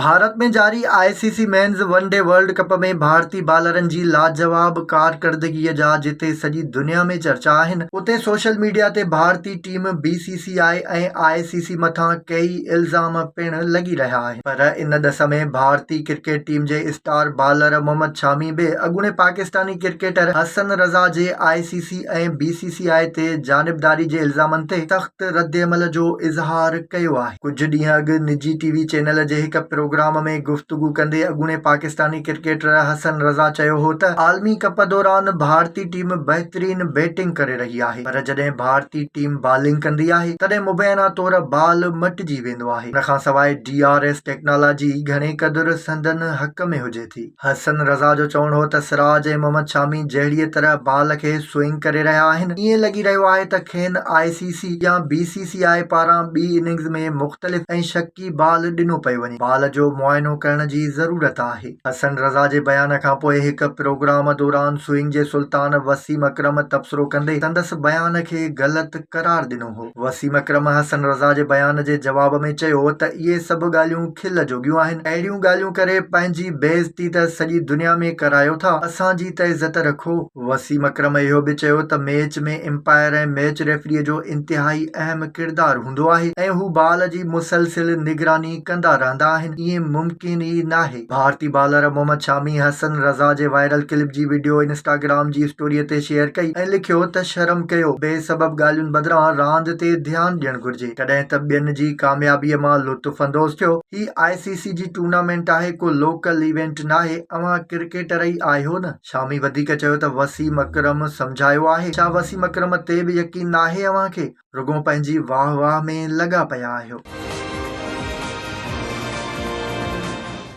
ڀارت ۾ جاري I C C men's one day world cup ۾ ڀارتي بالرن جي لاجواب ڪارڪردگي جا جتي سڄي دنيا ۾ چرچا آهن اتي سوشل ميڊيا تي ڀارتي team B C C I ۽ I C C مٿان ڪيئي الزام پڻ لڳي رهيا آهن پر ان ڏس ۾ ڀارتي ڪرڪيٽ ٽيم جي اسٽار بالر محمد شامي به اڳوڻي پاڪستاني ڪرڪيٽر حسن رضا جي I C C ۽ B C C I تي جانبداري جي الزامن تي سخت ردعمل جو اظهار ڪيو آهي. ڪجهه ڏينهن اڳ نجي ٽي وي چينل جي هڪ پروگرام ۾ گفتگو ڪندي اڳوڻي پاڪستاني ڪرڪيٽر حسن رضا چيو هو ته عالمي ڪپ دوران ڀارتي ٽيم بهترين بيٽنگ ڪري رهي آهي پر جڏهن ڀارتي ٽيم بالنگ ڪندي آهي تڏهن مبينا طور بال مٽجي ويندو آهي ان کانسواء ڊي آر ايس ٽيڪنالاجي گهڻي قدر سندن حق ۾ هجي ٿي. حسن رضا جو چوڻ هو ته سراج ۽ محمد شامي جهڙيء طرح بال کي سوئنگ ڪري رهيا آهن، ائين لڳي رهيو آهي ته کين آء سي سي يا بي سي سي آء پاران ٻي اننگز ۾ مختلف ۽ شڪي بال ڏنو پيو وڃي، بال جو معائنو ڪرڻ جي ضرورت آهي. حسن رضا جي بيان کانپوء هڪ پروگرام دوران سوئنگ جي سلطان وسيم اڪرم تبصرو ڪندي سندس بيان کي غلط قرار ڏنو هو. وسيم اڪرم حسن رضا جي بيان جي جواب ۾ چيو ته اهي سڀ ڳالهيون کل جوڳيون آهن، اهڙيون ڳالهيون ڪري پنهنجي بي عزتي ته سڄي دنيا ۾ ڪرايو ٿا، اسان جي ته عزت رکو. وسيم اڪرم اهو به چيو ته ميچ ۾ امپائر ۽ ميچ ريفري جو انتهائي اهم ڪردار هوندو آهي ۽ هو بال جي مسلسل نگراني ڪندا رهندا آهن، ائين ممڪن ئي ناهي. ڀارتي بالر محمد شامي حسن رضا جي وائرل ڪلپ جي وڊيو انسٽاگرام جي اسٽوري تي شيئر ڪئي ۽ لکيو ته شرم ڪيو، بي سبب ڳالهين بدران راند تي ڌيان ڏيڻ گهرجي، ڪڏهن ته ٻين جي ڪاميابي مان لطف اندوز ٿيو، هي آء سي سي جي ٽورنامينٽ آهي ڪو لوڪل ايونٽ ناهي، اوهان ڪرڪيٽر ئي آهيو نه؟ شامي وڌيڪ چيو ته وسيم اڪرم سمجهايو آهي، ڇا وسيم اڪرم تي به يقين ناهي اوهان کي؟ رڳو پنهنجي واهه واهه ۾ لڳا پيا آهيو.